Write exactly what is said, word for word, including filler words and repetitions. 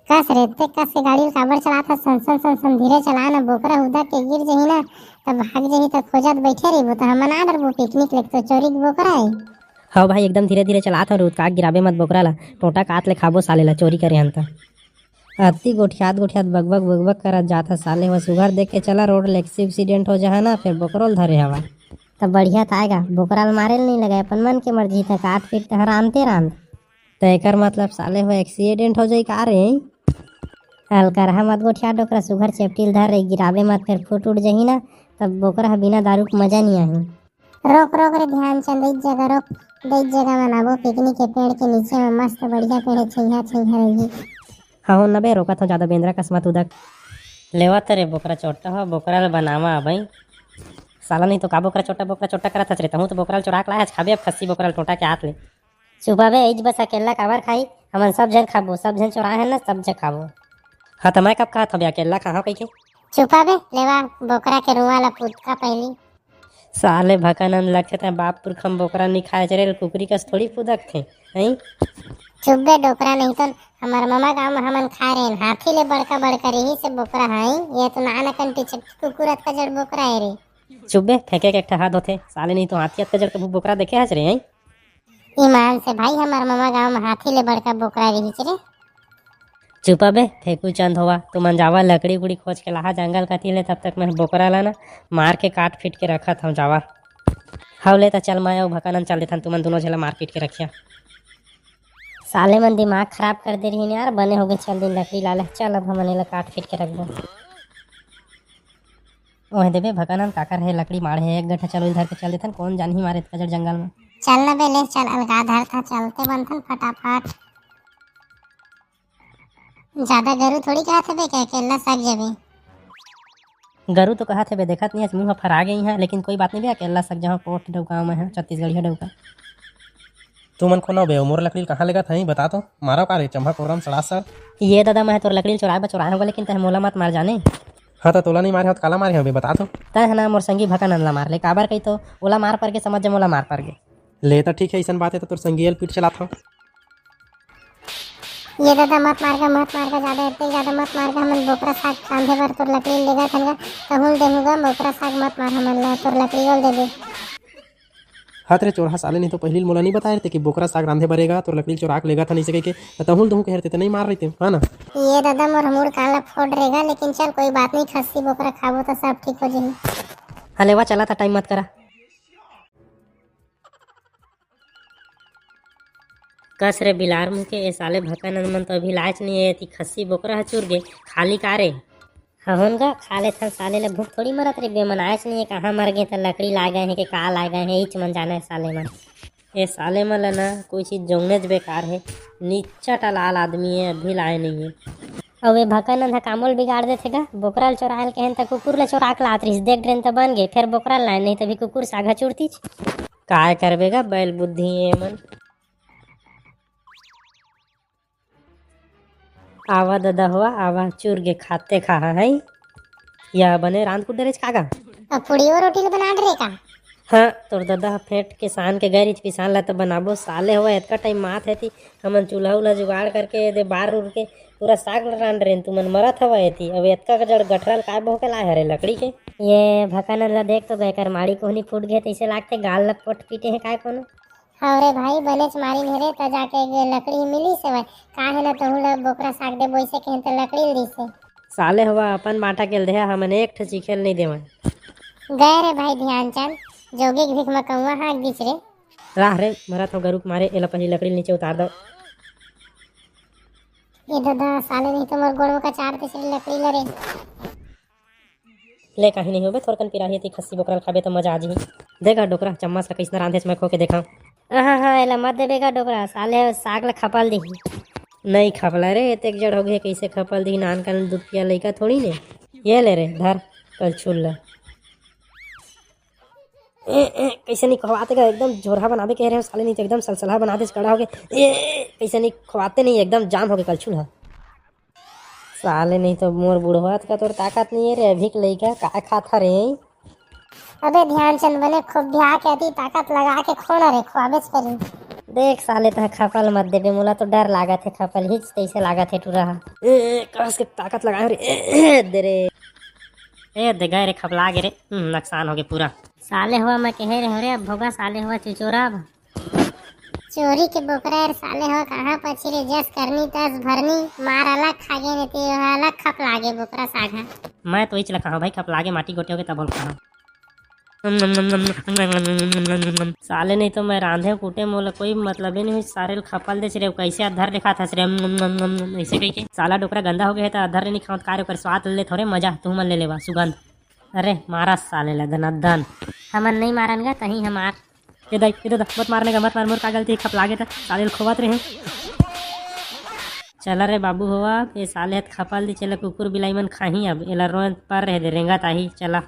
कस रे, ते कस के गाड़ी ल काबर चलात हस? सन सन सन सन धीरे चला ना, बोकरा उदक के गिर जही ना, तब भाग जही, त खोजत बैठे रहिबो, त हमन आ डरबो पिकनिक लेके, तो चोरी के बोकरा है। हव भाई, एकदम धीरे धीरे चलात हव, रुत का गिराबे मत बोकरा ला, टोंटा कात ले खाबो साले ला, चोरी करे हन त। अति गोठियात गोठियात बकबक बकबक करत जात ह साले, वो सुघर देख के चला रोड ले, एक्सीडेंट हो जहा ना, फिर बोकरो ल धरे हवा। त बढ़िया त आएगा, बोकरा ल मारे ल नहीं लगे, अपन मन के मर्जी त काट पीट त हरामते राम। त एकर मतलब साले हो एक्सीडेंट हो जाई का रे? अलकरहा मत गोठिया डोकरा, सुघर चेपटी ल धर रे, गिराबे मत, फेर फूट उठ जही ना, तब बोकरा ह बिना दारू के मजा नहीं आही। रोक रोक रे ध्यानचंद, एक जगह रोक, एक जगह मनाबो पिकनिक के पेड़ के नीचे में, मस्त बढ़िया पेड़ है, छैया छैया रही। हाँ हो न बे, रोकत हो ज्यादा बेंदरा कस मत उदक। लेवा त रे बोकरा चोट्टा हो, बोकरा ल बनावा अबई। साला नहीं तो का बोकरा चोट्टा बोकरा चोट्टा करत हस रे, तहूँ तो बोकरा ल चोरा के लाए हस, खाबे अब खस्सी बोकरा ल टोंटा के हाथ ले। चुप बे, इज बस अकेला काबर खाई? हमन सब झन खाबो, सब झन चोराए हन ना, सब झन खाबो। हाँ, त मैं कब कहत हबे अकेला खाहूँ कहिके? चुप बे, लेवा बोकरा के रुआ ला पुतका पहली। साले भकानंद, लगथे तैं बाप पुरखा म बोकरा नी खाए चरे, कुकरी कस थोड़ी पुदकथे, हैं? चुप बे डोकरा, नहीं तो हमर ममा गांव में हमन खाए रहेन, हाथी ले बड़का बड़का रही से बोकरा, हैं? ये तो नान अकन पीछे कुकुर अतका जड़ बोकरा है रे। चुप बे, फेंके के एक ठा हद होथे, साले नहीं तो हाथी अतका जड़ कभू बोकरा देखे हस रे, हैं? ईमान से भाई, हमर ममा गांव में हाथी ले बड़का बोकरा रहिस रे। चुप बे, फेंकू चंद होवा, तुमन जावा लकड़ी उकड़ी खोज के लाहा जंगल कती ले, तब तक मैं बोकरा ला ना मार के काट पीट के रखत हूँ, जावा। हव ले त चल, मैं अउ भकानंद चल देथन, तुमन दोनों झन ला मार पीट के रखिया। साले मन दिमाग खराब कर दे रही यार, बने होगे, चल दिन लकड़ी ला ले, चल अब हमन एला काट पीट के रखबो। ओह देबे भकानंद काकर हे लकड़ी माढ़े हे, एक गठा चलो इधर के चल देथन, कौन जानही मारे इतका जड़ जंगल में। चल न बे, ले चल, अलगा धर था, चलते बनथन फटाफट। ज्यादा गरु थोड़ी कहत हबे के अकेला सक जाबे। गरु तो कहत हबे, देखत नहीं हस, मुंह फरा गई है, लेकिन कोई बात नहीं बे, अकेला सक जाओ, कोट डौका में है, छत्तीसगढ़िया डौका। तुमन कोन बे, मोर लकड़ी ल कहाँ लेगत हई, बता तो, मारो का रे, चम्हा कोरम सड़ासड़। ये दादा, मैं तोर लकड़ी ल चोराए बर चोराए होगा, लेकिन तह मोला मत मार जाने। हाँ, त तोला नहीं मारे हो, त काला मारे हो बे, बता तो। तह ना मोर संगी भकानंद ला मार ले, काबर कही तो, ओला मार पर के समझ जा, मोला मार पर के। ले त ठीक है, ऐसन बात है, त तोर संगी ल पीठ चलात हूँ। ये दादा, मत मार का, मत मार का, ज्यादा, इतने ज्यादा मत मार का, हमन बोकरा साग रांधे बर तोर लकड़ी लेगत हन गा, तहूँ ल देहूँ गा, बोकरा साग मत मार हमन ला, तोर लकड़ी ओल दे दे। हत रे चोरहा साले, नहीं तो पहली मोला नहीं बताए रहते कि बोकरा साग रांधे बरेगा, तोर लकड़ी चोरा के लेगा था नहीं सके के, त तहूँ ल दूँ कह रहते, त नहीं मार रहते, हाँ ना? ये दादा, मोर मुड़ कान ला फोड़ रेगा, लेकिन चल कोई बात नहीं, खस्सी बोकरा खाबो तो सब ठीक हो जाही। हाँ लेवा, चला था, टाइम मत करा। कस रे बिलार मुँह के, ए साले भकानंद मन तो अभी लायच नहीं है, एती खस्सी बोकरा ह चुर गे, खाली का रे? हहुन गा, खा लेथन साले ले, भूख थोड़ी मरत रे बे, मन आयच नहीं है, कहाँ मर गए त लकड़ी लागे है कि का लागे है, इच मन जाने साले मन। ए साले मन ला ना कोई चीज जोंगनेच बेकार है, निच्चट लाल आदमी है, अभी लाए नहीं है। अउ ए भकानंद ह कामो ल बिगाड़ देथे गा, बोकरा ल चोराए ल कहेन त कुकुर ल चोरा के लात रहिस, देख डरेन त बन गे, फेर बोकरा ल लाए नहीं त भी कुकुर साग ह चुरतीच। काय करबे गा, बैल बुद्धि ए मन। आवा ददा होवा, आवा, चुर गे खाते खा है। या बने रांध कुट डरेच का गा? अब पूड़ियो रोटी ल बना डरे का? हाँ, तोर ददा ह फेंट के सान के गए रहिच, पिसान ला त बनाबो। साले होवा, एतका टाइम मात है ती, हमन चूल्हा उल्हा जुगाड़ करके दे बार उर के पूरा साग ल रांध रेन, तुमन मरत हवा एती। अब एतका के जड़ गठरा ल काय बोह के लाए हरे लकड़ी के? ये भकानंद ला देख तो गए कर माड़ी कोहनी फूट गए, तैसे लागते गाल ल पोट पीटे है काय कोनो। हाँ रे भाई, बनेच मारिन हे रे, त जाके एक लकड़ी मिलिस हवय। का हे ना, तहूँ ल बोकरा साग दे बोइसे कहेन त लकड़ी ल दिस हे। साले होवा, अपन बांटा के ल देहा, हमन एक ठो चीखे ल नहीं देवन। गए रे भाई ध्यानचंद, जोगी के भीख म कौआ हाँक दिस रे। राह रे, मरत हो गरुक मारे, एला पहिली लकड़ी ल नीचे उतार दो। ए ददा, साले नहीं तो मोर गोड़ म कचार दिस रे लकड़ी ल रे। ले, काही नहीं होबे, थोरकन पिराही ती खस्सी बोकरा ल खाबे त मजा आ जही। दे गा डोकरा, चम्मच ला कइसना रांधेच मैं खो के देखा। आहा हा, एला मत देबे गा डोकरा, साले साग ला खपल दिही। नहीं खपला रे, एतेक जड़ हो गए, कइसे खपल दिही? नान कान दूध पिया लइका थोड़ी ने। ये ले रे, धर, कलछुल ला। ए, ए, कइसे नहीं खवाते गा, एकदम झोरहा बनाबे कह रहे हो साले, नहीं तो एकदम सलसलहा बना दे, कड़ा हो गए। ए, ए, कइसे नहीं खवाते नहीं, एकदम जाम हो गए कलछुल हा। साले नहीं तो मोर बुढ़वा का तोर ताकत नहीं है रे, अभी के लइका का खाता रे? अबे ध्यानचंद बने खूब ध्या के अति ताकत लगा के खो ना रे, खुआबेच करी। देख साले, तह खपल मत देबे, मोला तो डर लागत हे, खपल हिच तैसे लागत हे टूरा ह। ए, ए, कस के ताकत लगाए रे। ए, ए, दे रे। ए, दे गए रे, खपला गे रे। हम्म, नुकसान हो गे पूरा। साले हुआ मैं कहे रहे रे, अब भोगा साले हुआ चुचोरा अब। चोरी के बोकरा यार, साले हुआ कहाँ पछी रे, जस करनी तस भरनी, मार अलग खा गे ने ते अलग खपला गे बोकरा साघा। मैं तो इच ल कहा भाई, खपला गे माटी गोटे हो गे तब बोल कहा। साले नहीं तो मैं रांधे कूटे, मोला कोई मतलब ही नहीं हुई, सारे ल खपल देच रे, कैसे अधर दिखा थस रे, ऐसे कह के। साला डोकरा गंदा हो गया है तो अधर नहीं खावत का रे, ओकर स्वाद ले थोड़े मजा, तू मन ले लेवा सुगंध। अरे मारा साले ला धनाधन। हमन नहीं मारन गा, तहीं हमार। ए दाई, ए दादा, मत मारने का, मत मार, मोर का गलती, खपला गे त साले ल खोवत रहे। चला रे बाबू होवा, ये साले हत खपल दी, चला कुकुर बिलाई मन खाही अब, एला रोन पर रहे दे, रेंगत आही, चला।